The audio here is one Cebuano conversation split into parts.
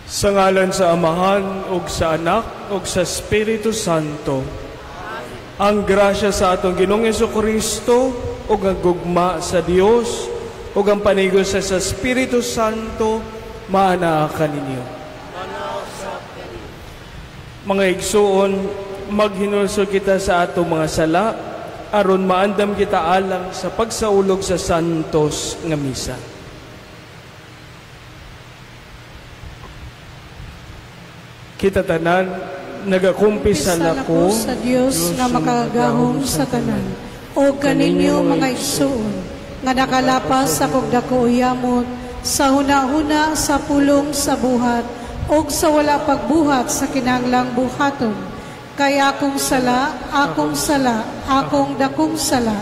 Sa ngalan sa Amahan, ug sa Anak, ug sa Espiritu Santo. Ang grasya sa atong Ginoong Kristo ug ang gugma sa Dios, ug ang panigos sa Espiritu Santo, maanaa kaninyo. Mga igsuon, maghinulsol kita sa atong mga sala, aron maandam kita alang sa pagsaulog sa santos nga misa. Kita tanan, nagakumpisal ako sa Dios nga makagagahom sa tanan, o kaninyo mga igsuon, nga nakalapas sa kog dako yamot, sa huna-huna, sa pulong, sa buhat, og sa wala pagbuhat sa kinahanglang buhaton. Kay akong sala, akong sala, akong dakong sala.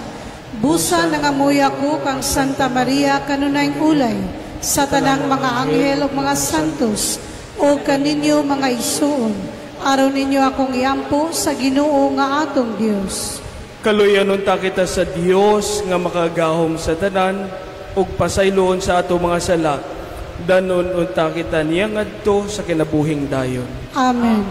Busa nangamuy ako kang Santa Maria kanunayng ulay, sa tanang mga anghel ug mga santos, o kaninyo mga igsuon, aron ninyo akong iampo sa Ginoo nga atong Dios. Kaluyan unta kita sa Dios nga makagahom sa tanan ug pasayloon sa atong mga sala. Danon unta kita niya ngadto sa kinabuhing dayon. Amen.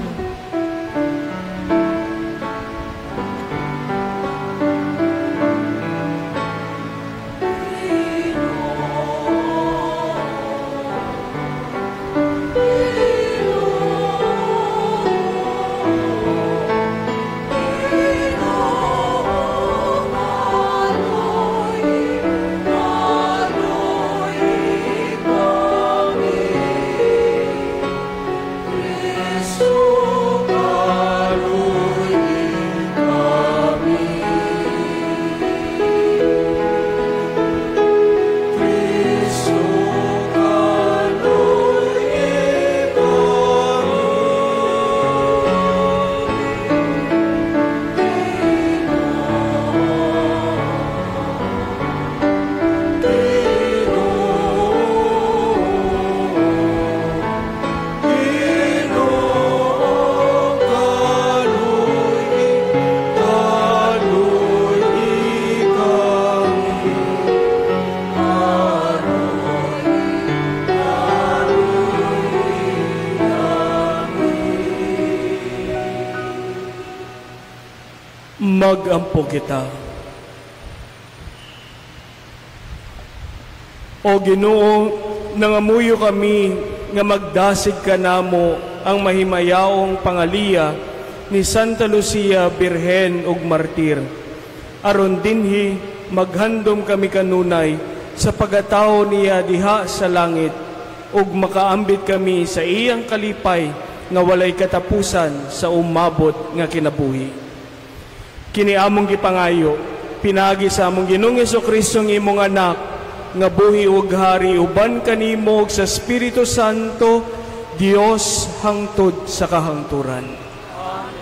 Magampo kita. O Ginoo, nangamuyo kami nga magdasig kanamo ang mahimayaong pangaliya ni Santa Lucia Birhen ug Martir. Aron dinhi maghandom kami kanunay sa pagatawo niya diha sa langit ug makaambit kami sa iyang kalipay nga walay katapusan sa umabot nga kinabuhi. Kini among gipangayo, pinaagi sa among Ginoong Jesucristo ng imong anak, nga buhi ug hari uban kanimo ug sa Espiritu Santo, Dios hangtod sa kahangturan. Amen.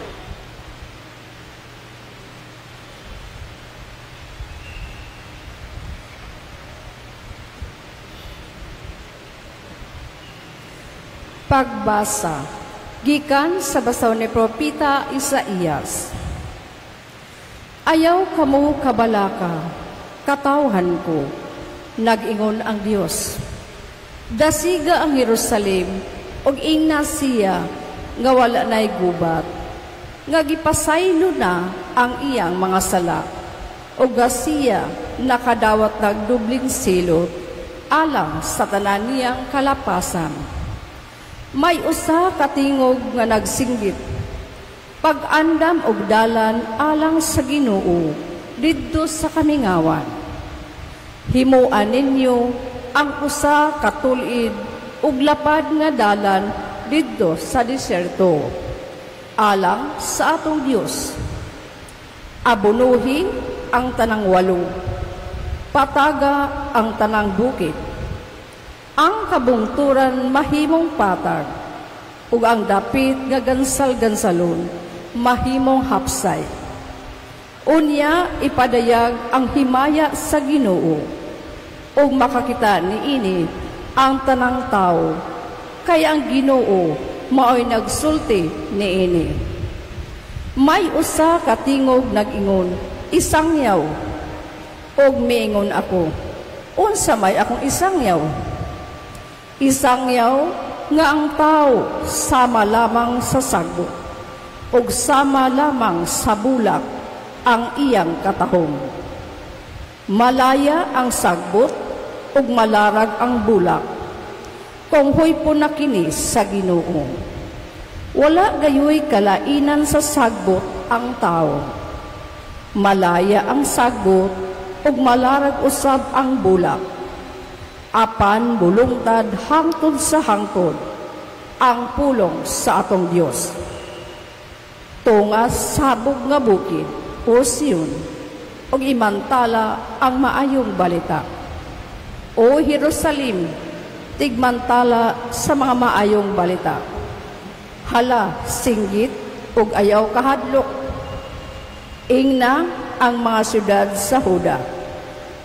Pagbasa gikan sa basaw ni Propeta Isaías. Ayaw kamo kabalaka, katawhan ko, nag-ingon ang Dios. Dasiga ang Jerusalem ug ingna siya nga wala nay gubat, nga gipasaylo na ang iyang mga sala, ug siya nakadawat nagdubling silot alang sa tanan niyang kalapasan. May usa ka tingog nga nagsinggit, pag-andam og dalan alang sa Ginoo didto sa kamingawan. Himuan ninyo ang usa ka tul-id ug lapad nga dalan didto sa disyerto alang sa atong Dios. Abunuhi ang tanang walo, pataga ang tanang bukid. Ang kabungturan mahimong patag ug ang dapit nga gansal-gansalon mahimong hapsay. Unya ipadayag ang himaya sa Ginoo ug makakita niini ang tanang tawo, kay ang Ginoo maoy nagsulti niini. May usa ka tingog nag-ingon, isangyaw. Ug miingon ako, unsa may akong isangyaw? Isangyaw nga ang tao sama lamang sa sagbot ug sama lamang sa bulak ang iyang katahom. Malaya ang sagbot ug malarag ang bulak, kung huypon na kini sa Ginoo. Wala gayoy kalainan sa sagbot ang tao. Malaya ang sagbot ug malarag usab ang bulak. Apan bulungtad hangtod sa hangtod ang pulong sa atong Dios. Tunga sabog nga bukid, o Sion, ug imantala ang maayong balita. O Jerusalem, tigmantala sa mga maayong balita. Hala, singgit ug ayaw kahadlok. Ingna ang mga syudad sa Huda.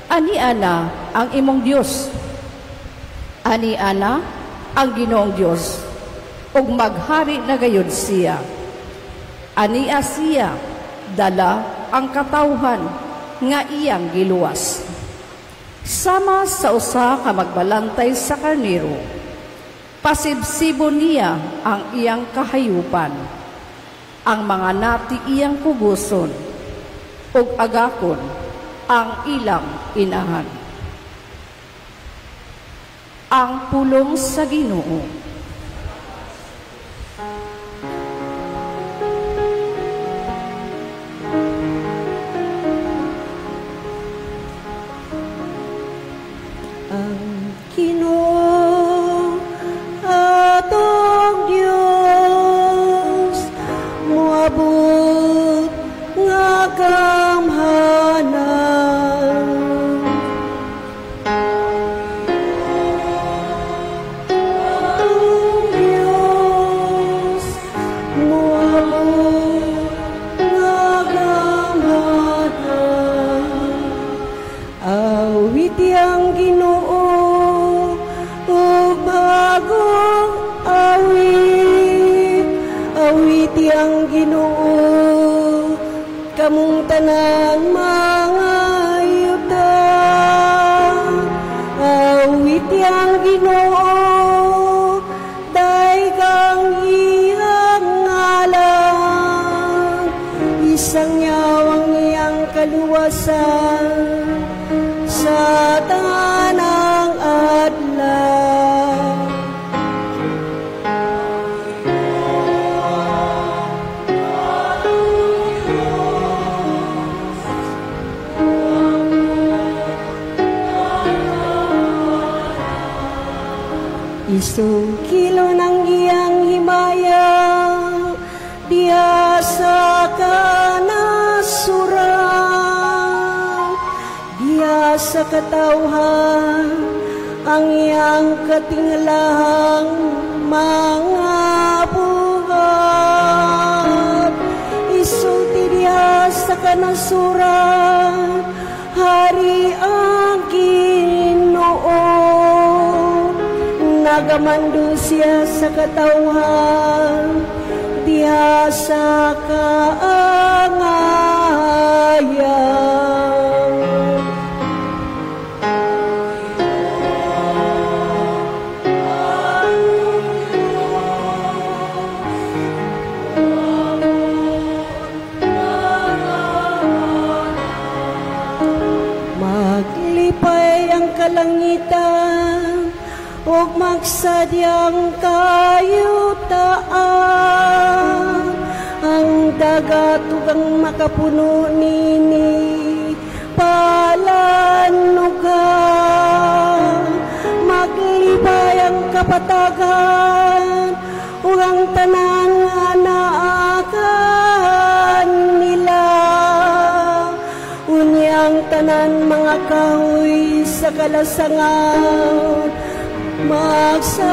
Ani-ana ang imong Dios. Ani-ana ang Ginoong Dios, ug maghari na gayud siya. Ania siya, dala ang katawhan nga iyang giluwas. Sama sa usa ka magbalantay sa karnero, pasibsibo niya ang iyang kahayupan, ang mga nati iyang kuguson, ug agakon ang ilang inahan. Ang pulong sa Ginoo. Ang Ginoo atong Dios moabot nga gamhanan. Atong Dios moabot nga gamhanan. Awiti ang Ginoo ug bagong awit. Awiti ang Ginoo kamong tanan mga yuta. Awiti ang Ginoo daygang iyang ngalan. Isang yawang iyang kaluwasan sa tanang adlaw. Isukilo ng iyang himaya diha sa kanasuran, diha sa katawhan ang iyang katinglahang mga buhat. Isulti diha sa kanasuran, hari ang Ginoo. Nagamando siya sa katawhan diha sa kaangayan. Maglipay ang kalangitan ug magsadyang kayutaan. Ang dagat ug ang makapuno nini palanugan. Maglipay ang kapatagan ug ang tanan nga naa kanila. Unyang tanan mga kahoy sa kalasangan magsadya.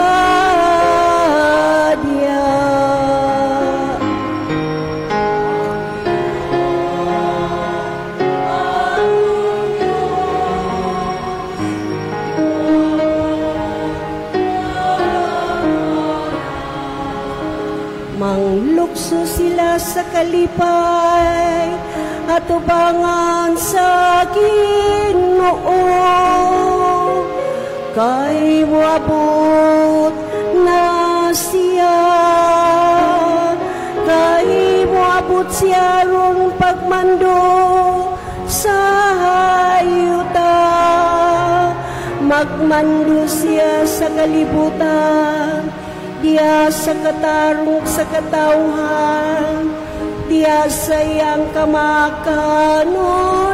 Manglukso sila sa kalipay at ubangan sa Ginoo. Kay moabot na siya, kay moabot siya ron pagmando sa hayuta. Magmando siya sa kalibutan, diya sa katarong sa katawhan, diya sa iyang kamakanunayon.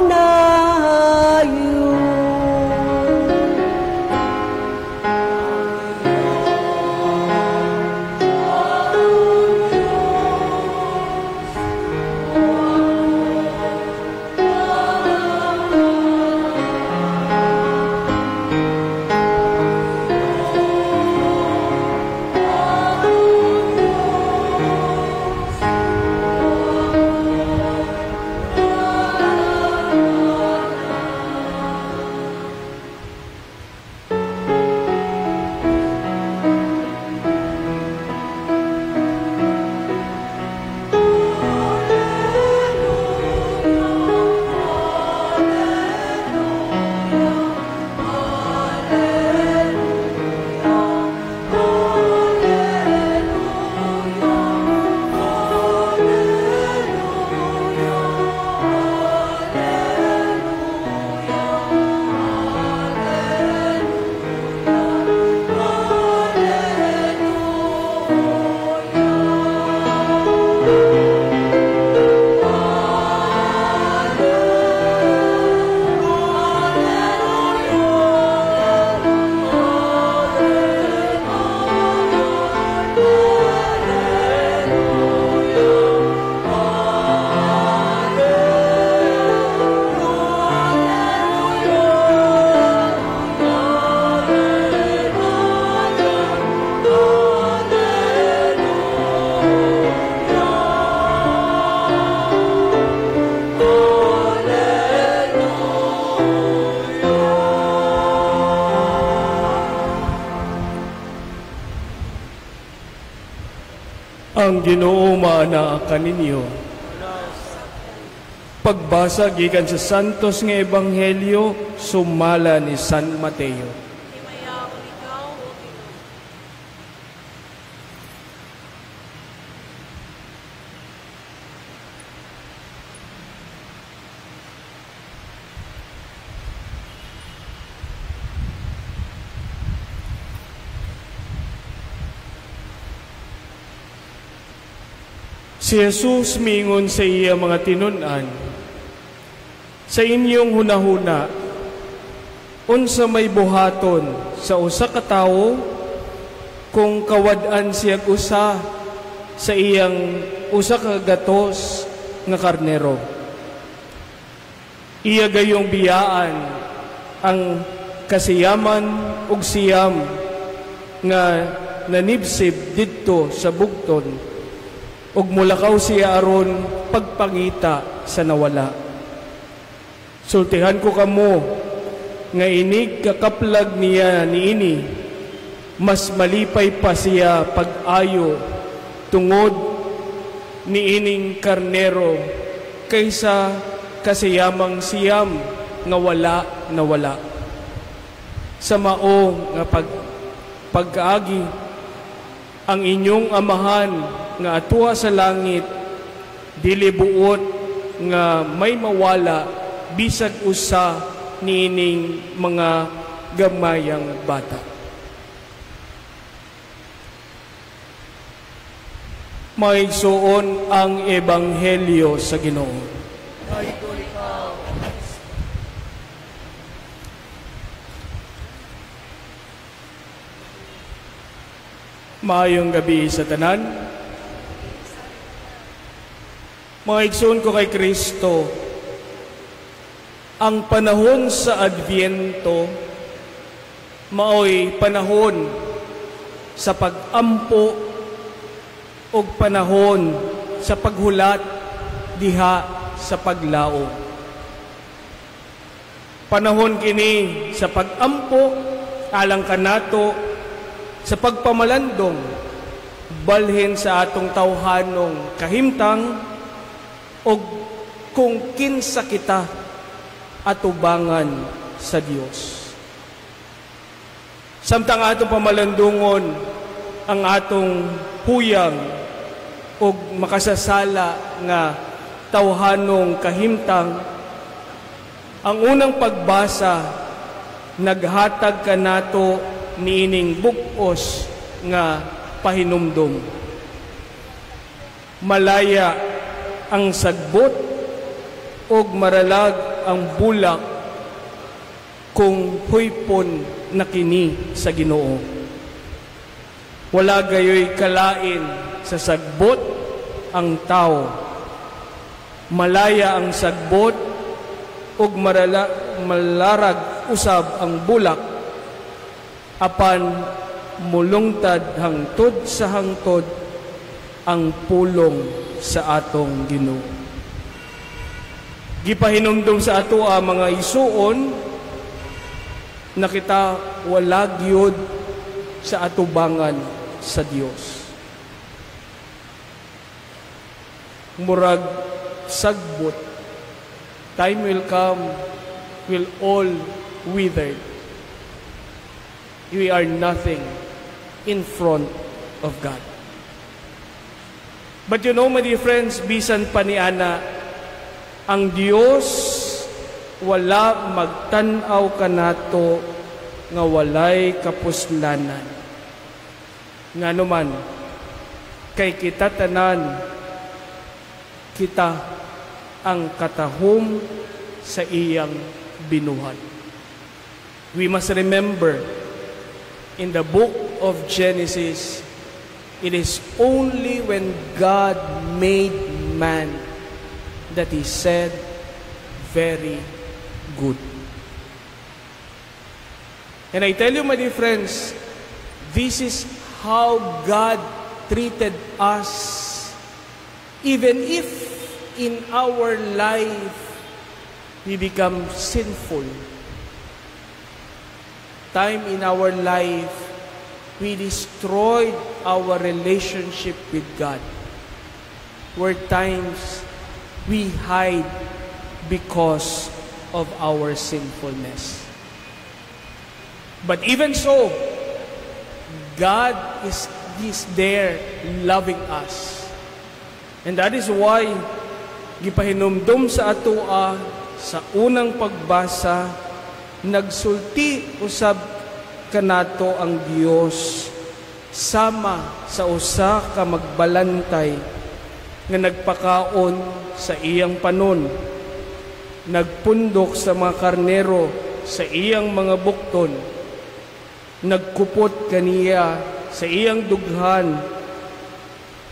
Ang Ginoo maanaa kaninyo. Pagbasa gikan sa Santos nga Ebanghelyo sumala ni San Mateo. Si Jesus miingon sa iya mga tinun-an, sa inyong hunahuna, unsa may buhaton sa usa ka tawo kung kawad-an siyag usa sa iyang usa ka gatos nga karnero. Iya gayong biyaan ang kasiyaman ug siyam nga nanibsib didto sa bugton, ug mulakaw siya aron pagpangita sa nawala. Sultihan ko kamo nga inig kakaplag niya niini, mas malipay pa siya pag-ayo tungod niining karnero kaysa kasiyamang siyam nga wala na wala. Sa mao nga pagkaagi ang inyong amahan nga atuha sa langit, dili buot nga may mawala bisag usa niining mga gamayang bata. Maigsuon ang ebanghelyo sa Ginoo. Maayong gabi sa tanan. Mga igsoon ko kay Kristo, ang panahon sa Adbyento maoy panahon sa pag-ampo o panahon sa paghulat diha sa paglaom. Panahon kini sa pag-ampo alang kanato sa pagpamalandong balhin sa atong tawhanong kahimtang o kung kinsa kita atubangan sa Dios. Samtang atong pamalandungon ang atong huyang ug makasasala nga tawhanong kahimtang, ang unang pagbasa naghatag kanato niining bug-os nga pahinumdom. Malaya ang sagbot ug maralag ang bulak kung huypon na kini sa Ginoo. Wala gayoy kalain sa sagbot ang tao. Malaya ang sagbot ug malarag usab ang bulak, apan mulungtad hangtod sa hangtod ang pulong sa atong Ginoo. Gipahinumdum sa atoa, mga isuon, na kita wala gyud sa atubangan sa Dios. Murag sagbot, time will come, will all withered. We are nothing in front of God. But you know, my dear friends, bisan pa ni ana, ang Dios wala magtan-aw kanato nga walay kapuslanan. Ngano man, kay kita tanan, kita ang katahom sa iyang binuhat. We must remember, in the book of Genesis, it is only when God made man that He said, "Very good." And I tell you, my dear friends, this is how God treated us, even if in our life we become sinful. Time in our life, we destroyed our relationship with God. Were times we hide because of our sinfulness. But even so, God is there loving us. And that is why gipahinumdum sa atoa sa unang pagbasa, nagsulti usab kanato ang Dios sama sa usa ka magbalantay nga nagpakaon sa iyang panon, nagpundok sa mga karnero sa iyang mga bukton, nagkupot kaniya sa iyang dughan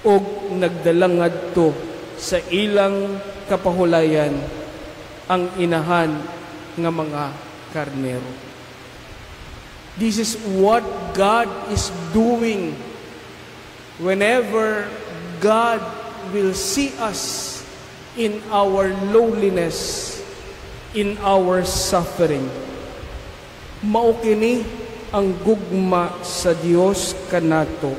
ug nagdala ngadto sa ilang kapahulayan ang inahan nga mga karnero. This is what God is doing whenever God will see us in our lowliness, in our suffering. Mao kini ang gugma sa Dios kanato.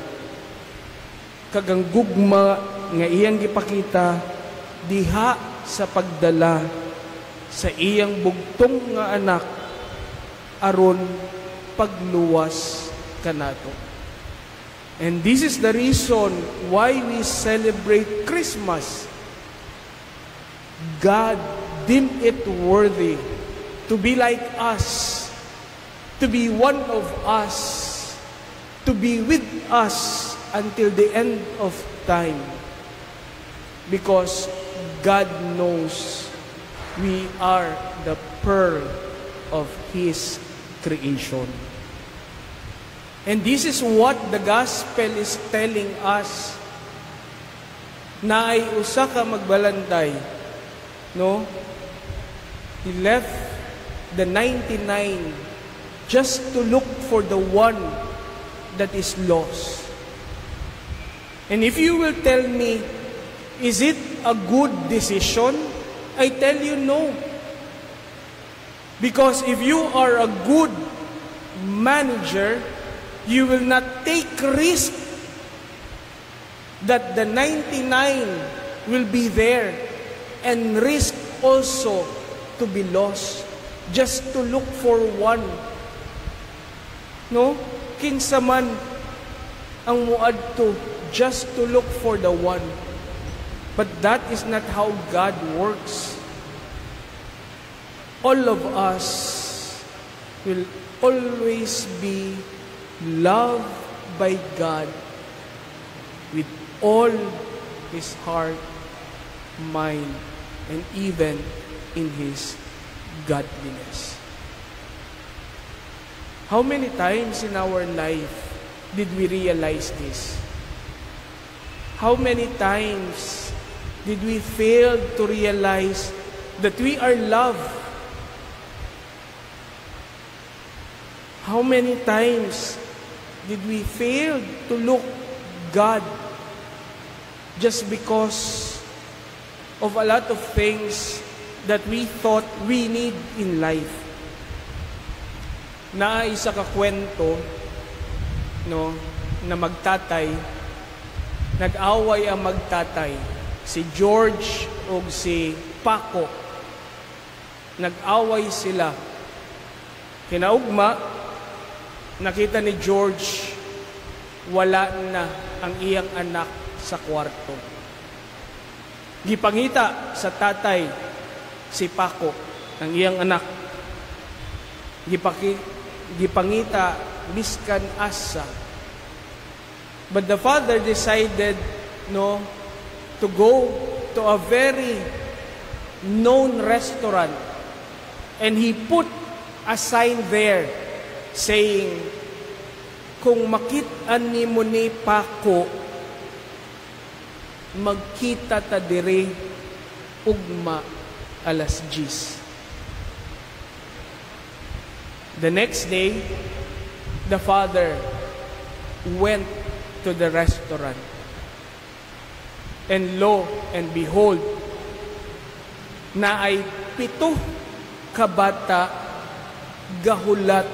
Kag ang gugma nga iyang gipakita diha sa pagdala sa iyang bugtong nga anak aron pagluwas kanato. And this is the reason why we celebrate Christmas. God deemed it worthy to be like us, to be one of us, to be with us until the end of time. Because God knows we are the pearl of His creation. And this is what the gospel is telling us. Naay usa ka magbalantay, no? He left the 99 just to look for the one that is lost. And if you will tell me, is it a good decision? I tell you, no. Because if you are a good manager, you will not take risk that the 99 will be there and risk also to be lost just to look for one. No? Kinsa man ang muadto just to look for the one. But that is not how God works. All of us will always be loved by God with all his heart, mind, and even in his godliness. How many times in our life did we realize this? How many times did we fail to realize that we are loved? How many times did we fail to look God just because of a lot of things that we thought we need in life? Naa isa ka kwento, no, na magtatay, nag-away ang magtatay, si George ug si Paco. Nag-away sila. Kinaugma, nakita ni George wala na ang iyang anak sa kwarto. Gipangita sa tatay si Paco, ang iyang anak. Gipangita biskan asa. But the father decided, no, to go to a very known restaurant, and he put a sign there saying, "Kung makit-an nimo ni Paco, magkita ta dire ugma alas 10." The next day, the father went to the restaurant. And lo and behold, naay 7 ka bata gahulat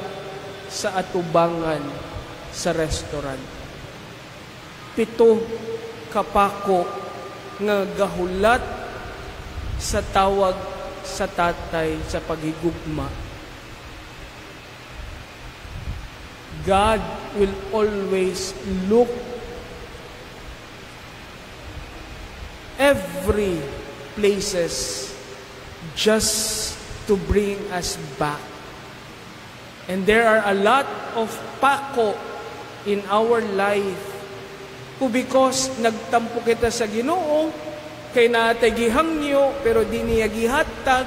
sa atubangan sa restaurant. 7 ka pako nga gahulat sa tawag sa tatay sa paghigugma. God will always look every places just to bring us back. And there are a lot of pako in our life who, because nagtampo kita sa Ginoo, kay naatay gihangyo pero di niya gihatag,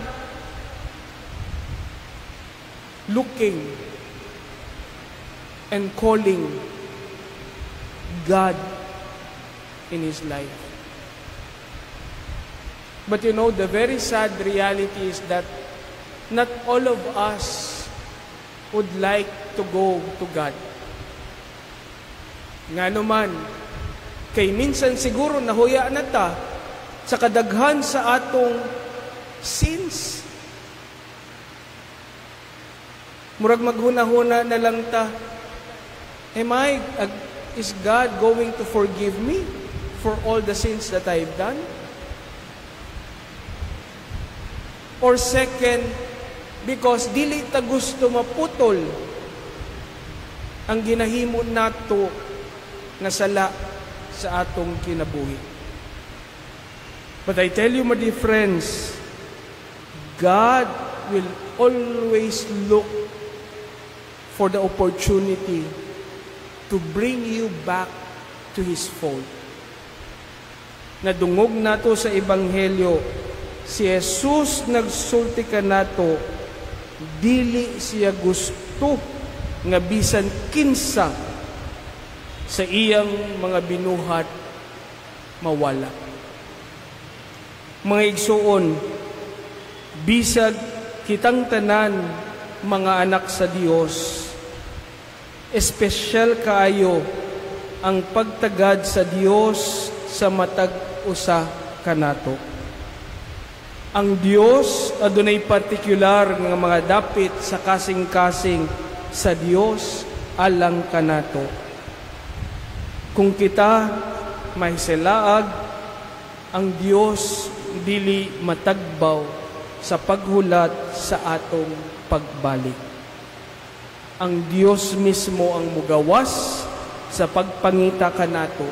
looking and calling God in his life. But the very sad reality is that not all of us would like to go to God. Nga naman, kay minsan siguro nahuya na ta sa kadaghan sa atong sins. Murag maghuna-huna na lang ta, is God going to forgive me for all the sins that I've done? Or second, because dili ta gusto maputol ang ginahimo nato nga sala sa atong kinabuhi. But I tell you, my dear friends, God will always look for the opportunity to bring you back to His fold. Nadungog nato sa Ebanghelyo, si Jesus nagsulti kanato, dili siya gusto nga bisan kinsa sa iyang mga binuhat mawala. Mga igsuon, bisag kitang tanan mga anak sa Dios, espesyal kaayo ang pagtagad sa Dios sa matag usa kanato. Ang Dios adunay partikular nga mga dapit sa kasing-kasing sa Dios alang kanato. Kung kita mahiselaag, ang Dios dili matagbaw sa paghulat sa atong pagbalik. Ang Dios mismo ang mugawas sa pagpangita kanato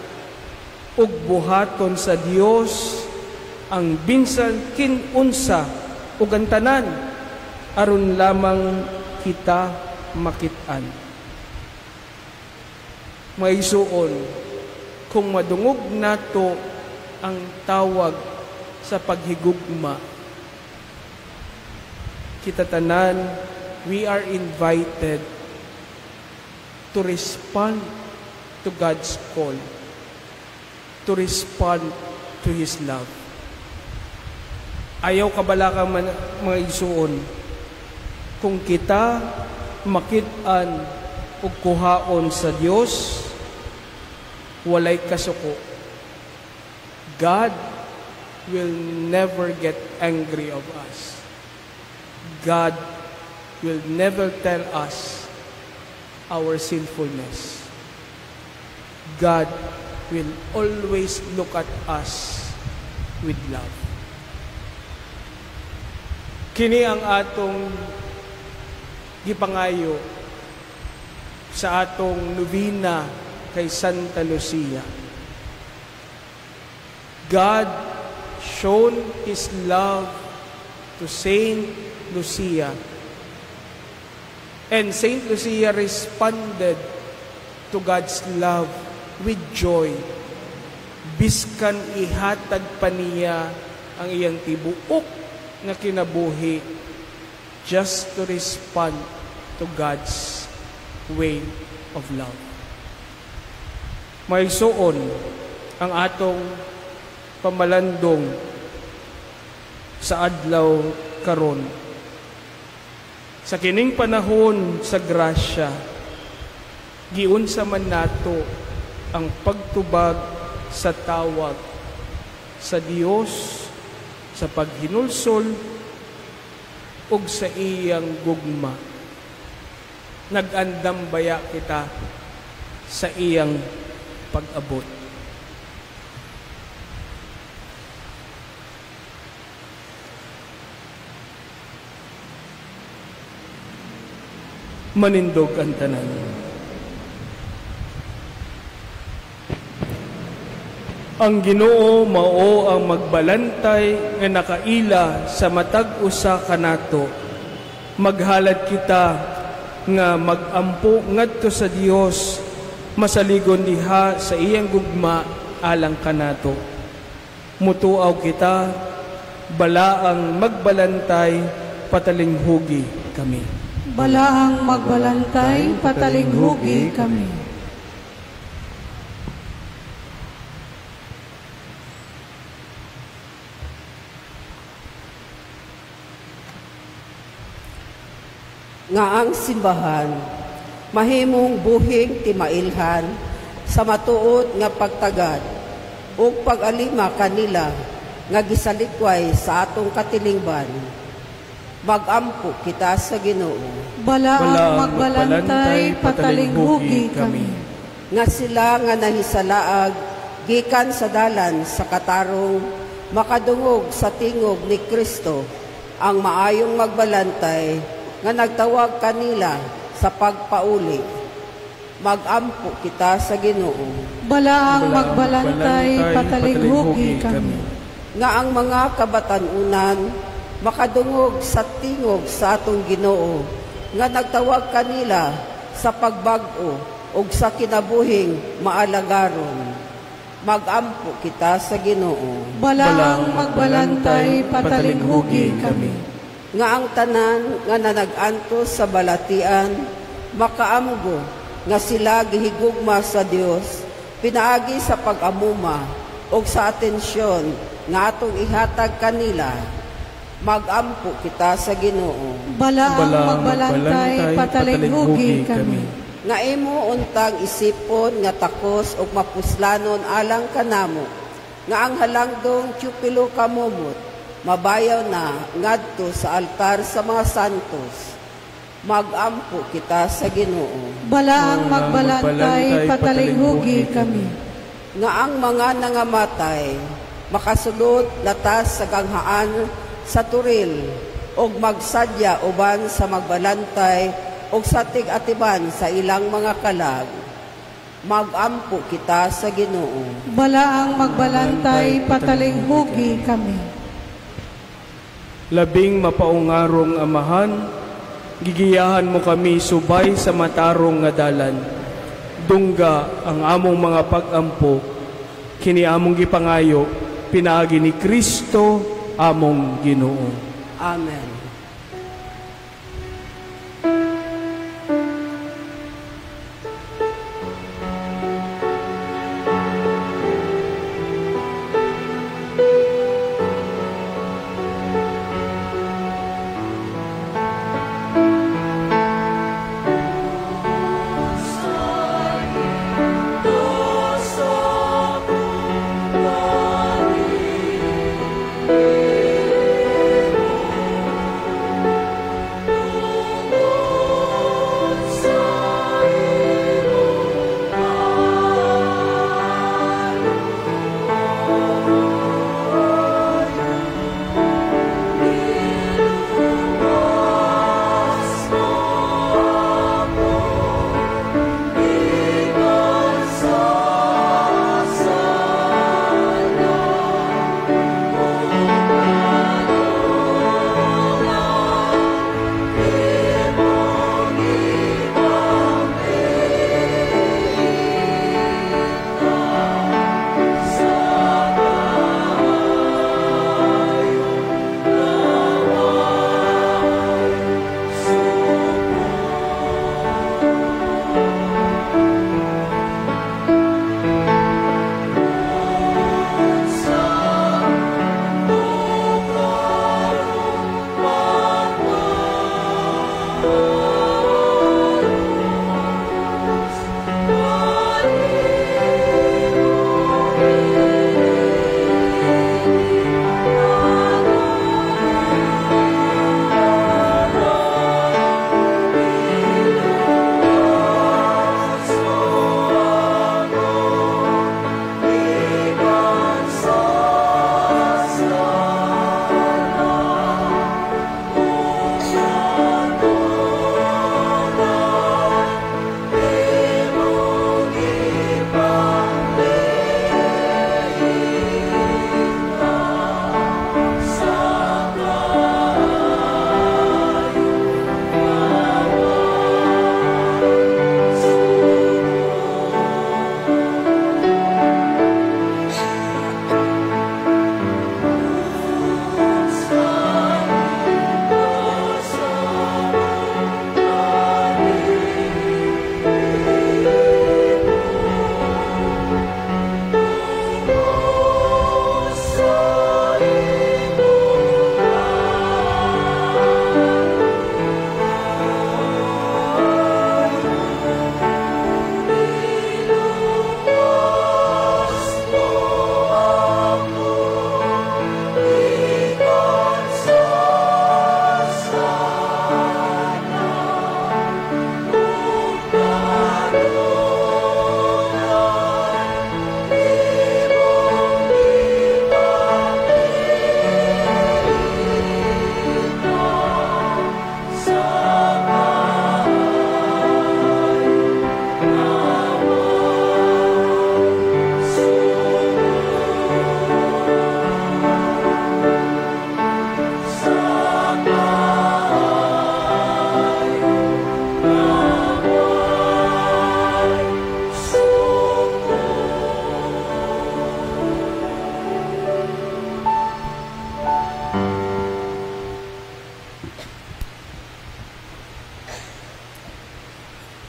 ug buhaton sa Dios ang bisan kinunsa ug ang tanan aron lamang kita makit-an. Mga igsuon, kung madungog nato ang tawag sa paghigugma, kita tanan, we are invited to respond to God's call, to respond to His love. Ayaw kabalaka man, mga igsuon, kung kita makit-an ug kuhaon sa Dios, walay kasuko. God will never get angry of us. God will never tell us our sinfulness. God will always look at us with love. Kini ang atong gipangayo sa atong novena kay Santa Lucia. God shown His love to Saint Lucia. And Saint Lucia responded to God's love with joy. Biskan ihatag pa niya ang iyang tibuok nga kinabuhi just to respond to God's way of love. Mga igsuon, ang atong pamalandong sa adlaw karon. Sa kining panahon sa grasya, giunsa man nato ang pagtubag sa tawag sa Dios sa paghinulsol ug sa iyang gugma. Nag-andam baya kita sa iyang pag-abot? Manindog ang tanan. Ang Ginoo mao ang magbalantay nga nakaila sa matag usa kanato. Maghalad kita nga magampo ngadto sa Dios, masaligon diha sa iyang gugma alang kanato. Mutuaw kita, balaang magbalantay, patalinghugi kami. Balaang magbalantay, patalinghugi kami. Nga ang simbahan mahimong buhing timailhan sa matuod nga pagtagad ug pag-alima kanila nga gisalikway sa atong katilingban. Magampo kita sa Ginoo. Balaang magbalantay, patalinghugi kami. Nga sila nga nahisalaag gikan sa dalan sa katarong makadungog sa tingog ni Kristo ang maayong magbalantay nga nagtawag kanila sa pagpauli. Magampo kita sa Ginoo. Balaang magbalantay, patalinghugi kami. Nga ang mga kabatan-unan makadungog sa tingog sa atong Ginoo nga nagtawag kanila sa pagbag-o ug sa kinabuhing maalagaron. Magampo kita sa Ginoo. Balaang magbalantay, patalinghugi kami. Nga ang tanan nga nanag-antos sa balatian makaamgo nga sila gihigugma sa Dios pinaagi sa pag-amuma ug sa atensyon nga atong ihatag kanila. Magampo kita sa Ginoo. Balaang magbalantay, patalinghugi kami. Nga imo untang isipon nga takos ug mapuslanon alang kanamo, nga ang halangdong tiyupilo kamumot mabayaw na ngadto sa altar sa mga santos. Magampo kita sa Ginoo. Balaang magbalantay, patalinghugi kami. Nga ang mga nangamatay makasulod latas sa ganghaan sa turil og magsadya uban sa magbalantay og sa tig-atiban sa ilang mga kalag. Magampo kita sa Ginoo. Balaang magbalantay, patalinghugi kami. Labing mapaungarong Amahan, gigiyahan mo kami subay sa matarong nga dalan. Dungga ang among mga pag-ampo, kini among gipangayo, pinaagi ni Kristo among Ginoo. Amen.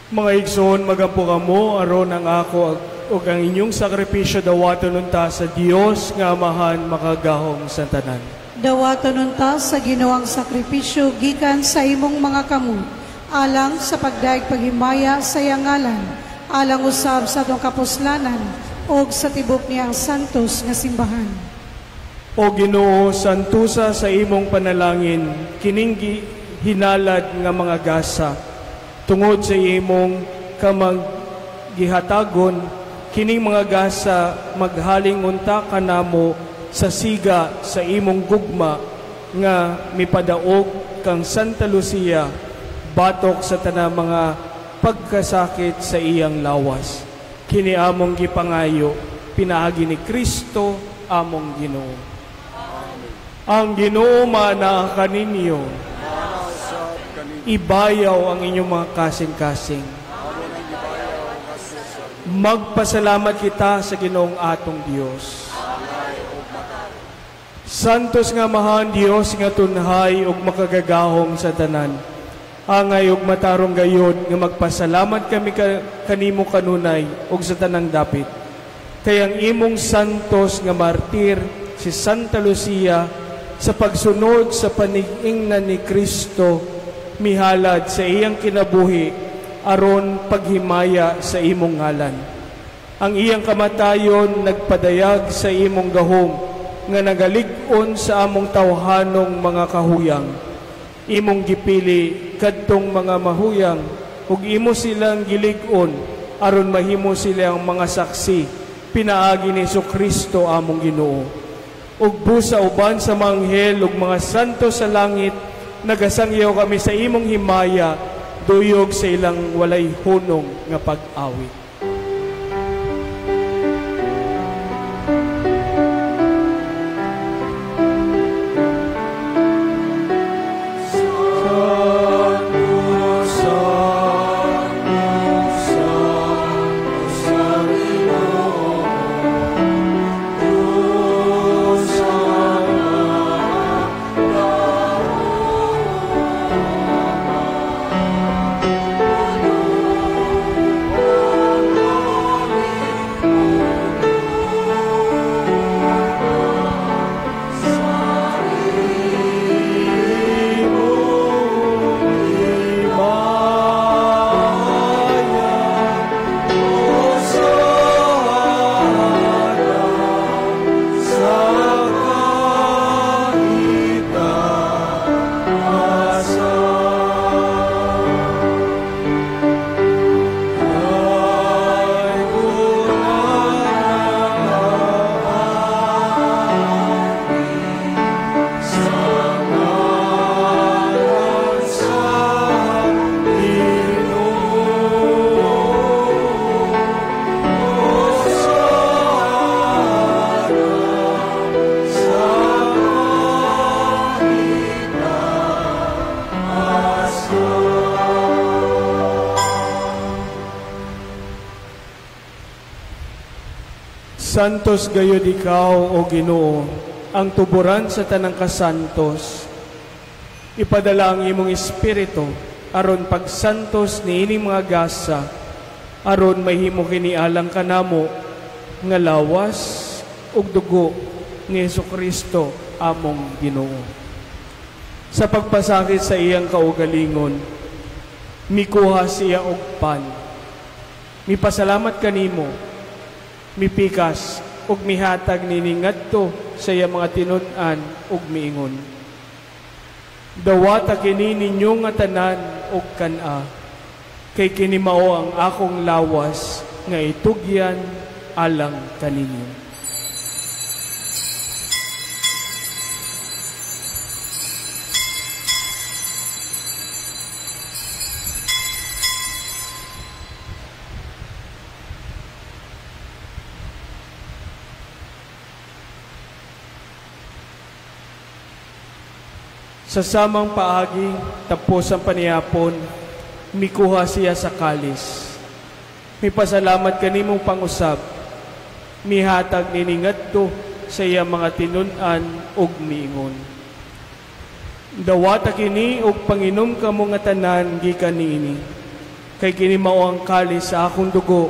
Mga igsoon, magampo kamo aron ang ako ug ang inyong sakripisyo dawaton unta sa Dios nga Amahan makagahom sa tanan. Dawaton unta sa Ginoo ang sakripisyo gikan sa imong mga kamot, alang sa pagdaig paghimaya sa iyang ngalan, alang usab sa atong kapuslanan ug sa tibok niyang santos nga simbahan. O Ginoo, santusa sa imong panalangin kining hinalad nga mga gasa, tungod sa imong kamaghihatagon kining mga gasa maghaling unta kanamo sa siga sa imong gugma nga mipadaog kang Santa Lucia batok sa tanang mga pagkasakit sa iyang lawas. Kini among gipangayo, pinaagi ni Kristo among Ginoo. Ang Ginoo maanaa kaninyo. Ibayaw ang inyong mga kasing-kasing. Magpasalamat kita sa Ginoong atong Dios. Santos nga Amahan Dios nga tunhay ug makagagahom sa tanan. Angay ug matarong gayod nga magpasalamat kami kanimo kanunay ug sa tanang dapit. Kay ang imong santos nga martir si Santa Lucia sa pagsunod sa panigingnan ni Kristo mihalad sa iyang kinabuhi aron paghimaya sa imong ngalan. Ang iyang kamatayon nagpadayag sa imong gahom nga nagalig-on sa among tawhanong mga kahuyang. Imong gipili kadtong mga mahuyang ug imo silang gilig-on aron mahimo silang mga saksi pinaagi ni Jesucristo among Ginoo. Ug busa uban sa mga anghel ug mga santo sa langit, nagasangyaw kami sa imong himaya, duyog sa ilang walay hunong nga pag-awit. Santos gayud ikaw, O Ginoo, ang tuburan sa tanang kasantos. Ipadala ang imong espiritu aron pagsantos niining mga gasa, aron mahimo kini alang kanamo nga lawas ug dugo ni Hesukristo among Ginoo. Sa pagpasakit sa iyang kaugalingon, mikuha siya og pan. Mipasalamat kanimo, mipikas ug mihatag nini ngadto sa iyang mga tinun-an ug miingon. Dawata kini ninyo nga tanan ug kan-a, kay kini mao ang akong lawas nga itugyan alang kaninyo. Sa samang paagi, tapos ang panihapon, mikuha siya sa kalis. Mipasalamat kanimong pangusab, mihatag niningadto sa iya mga tinun-an ug miingon. Dawata kini og panginom kamo nga tanan gikan niini, kay kini mao ang kalis sa akong dugo,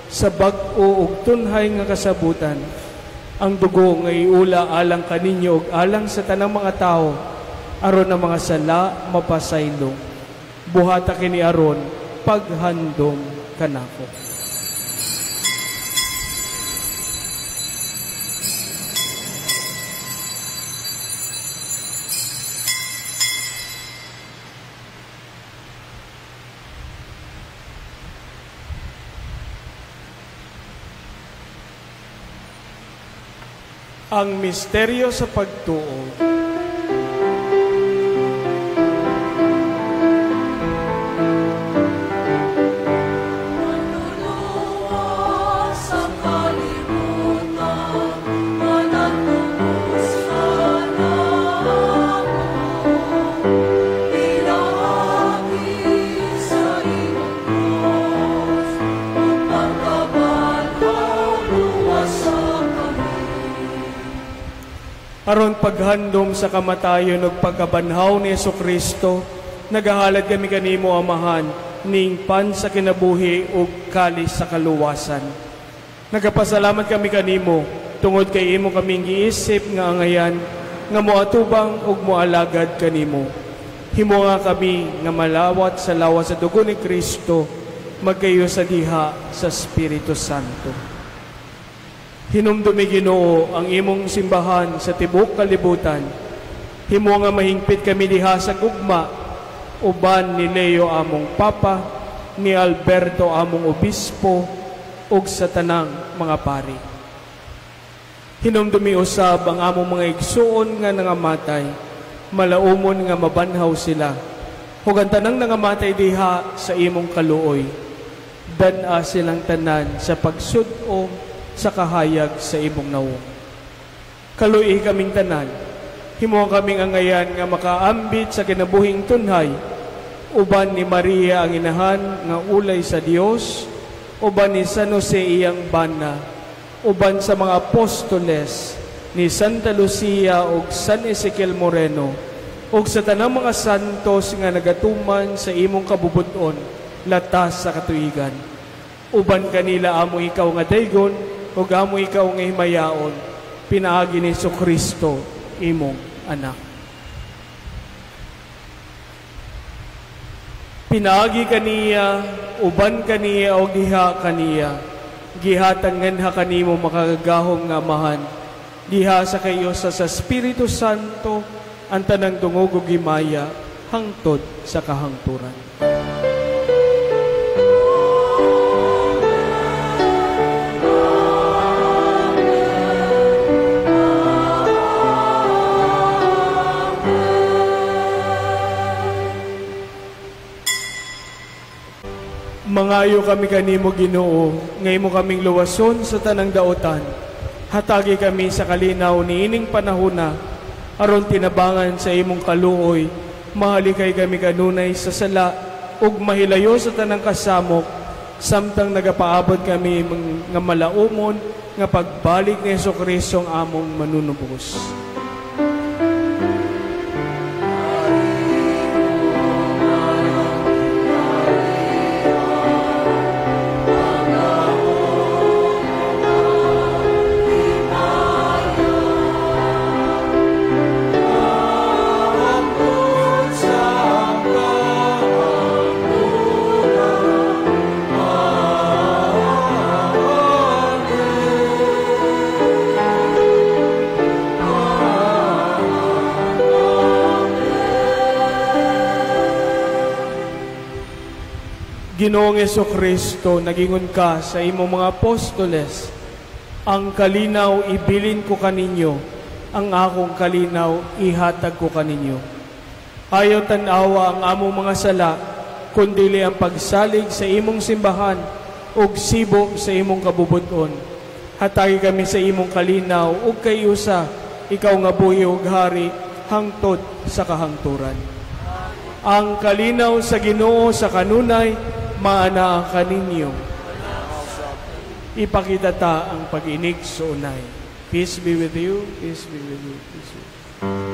sa bag-o ug tunhay nga kasabutan, ang dugo nga iula alang kaninyo ug alang sa tanang mga tawo, aron ang mga sala mapasaylo. Buhata kini aron paghandom kanako. Ang misteryo sa pagtuo. Aron paghandom sa kamatayon ug pagkabanhaw ni Hesukristo, nagahalad kami kanimo, Amahan, ning pan sa kinabuhi ug kalis sa kaluwasan. Nagapasalamat kami kanimo tungod kay imo kaming giisip nga angayan nga moatubang ug moalagad kanimo. Himo nga kami nga malawat sa lawas sa dugo ni Kristo, magkayo sa diha sa Espiritu Santo. Hinumdumi, Ginoo, ang imong simbahan sa tibuok kalibutan. Himo nga mahingpit kami diha sa gugma uban ni Leo among Papa, ni Alberto among Obispo, ug sa tanang mga pari. Hinumdumi usab ang among mga igsuon nga nangamatay, malaumon nga mabanhaw sila. Ug ang tanang nangamatay diha sa imong kaluoy, dan-a silang tanan sa pagsud-ong sa kahayag sa imong nawong. Kaluoyi kaming tanan, himo kaming angayan nga makaambit sa kinabuhing tunhay, uban ni Maria ang inahan nga ulay sa Dios, uban ni San Jose iyang bana, uban sa mga apostoles ni Santa Lucia ug San Ezekiel Moreno, ug sa tanang mga santos nga nagatuman sa imong kabubut-on latas sa katuigan. Uban kanila amo ikaw nga daygon ug amo ikaw nga himayaon, pinaagi ni Kristo imong anak. Pinaagi kaniya, uban kaniya o giha kaniya, gihatag nganha kanimo makagagahom nga Amahan, diha sa kayo sa Espiritu Santo ang tanang dungog ug himaya hangtod sa kahangturan. Mangayo kami kanimo, Ginoo, nga imo kaming luwason sa tanang daotan. Hatagi kami sa kalinaw niining panahona, aron tinabangan sa imong kaluoy, mahalikay kami kanunay sa sala ug mahilayo sa tanang kasamok, samtang nagapaabot kami nga malaumon nga pagbalik ni Hesukristo ang among manunubos. Ginoong Hesukristo, nagingon ka sa imong mga apostoles, ang kalinaw ibilin ko kaninyo, ang akong kalinaw ihatag ko kaninyo. Ayaw tan-awa ang among mga sala, kundili ang pagsalig sa imong simbahan ug sibo sa imong kabubuton. Hatagi kami sa imong kalinaw ug kay usa, ikaw nga buhi ug hari hangtod sa kahangturan. Ang kalinaw sa Ginoo sa kanunay, maana ang kaninyo. Ipakita ta ang pag-inig sa unay. Peace be with you, peace be with you, peace be with you.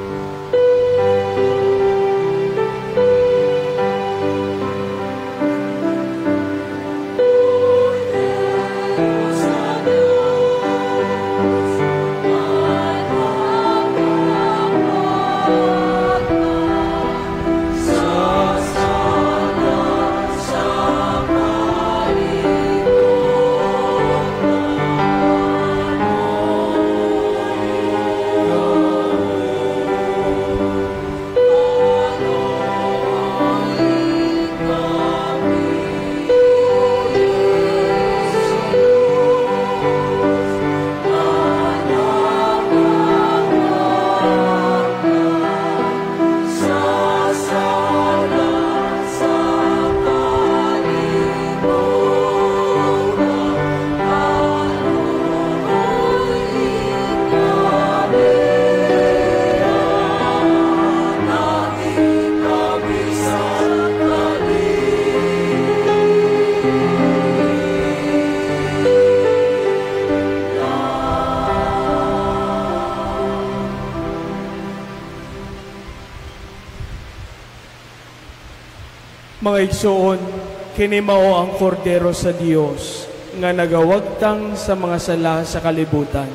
Mga igsoon, kini mao ang kordero sa Dios nga nagawagtang sa mga sala sa kalibutan.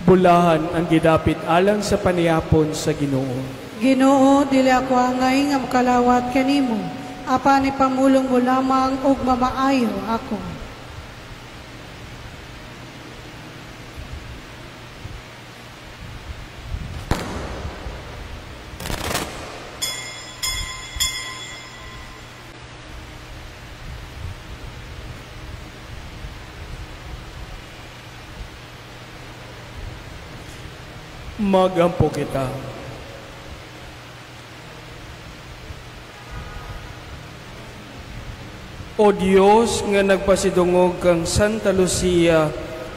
Bulahan ang gidapit alang sa panihapon sa Ginoo. Ginoo, dili ako angay nga makalawat kanimo, apan ipamulong mo lamang ug mamaayo ako. Magampo kita. O Dios nga nagpasidungog kang Santa Lucia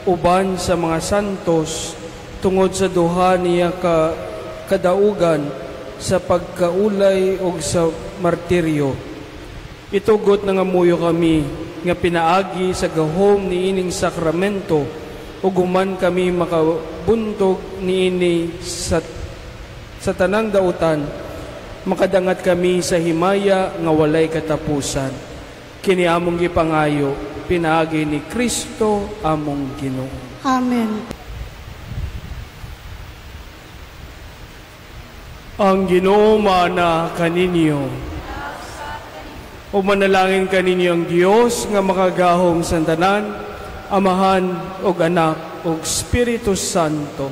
uban sa mga santos tungod sa duha niya ka kadaugan sa pagkaulay ug sa martiryo. Itugot nangamuyo kami nga pinaagi sa gahom niining sakramento ug human kami makabuntog niini sa tanang dautan, makadangat kami sa himaya nga walay katapusan. Kini among gipangayo pinaagi ni Kristo among Ginoo. Amen. Ang Ginoo maana kaninyo. O manalangin kaninyo ang Dios nga makagahom sa tanan, Amahan ug Anak ug Espiritu Santo.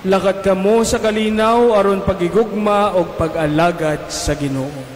Lakat kamo sa kalinaw aron pagigugma ug pag-alagad sa Ginoo.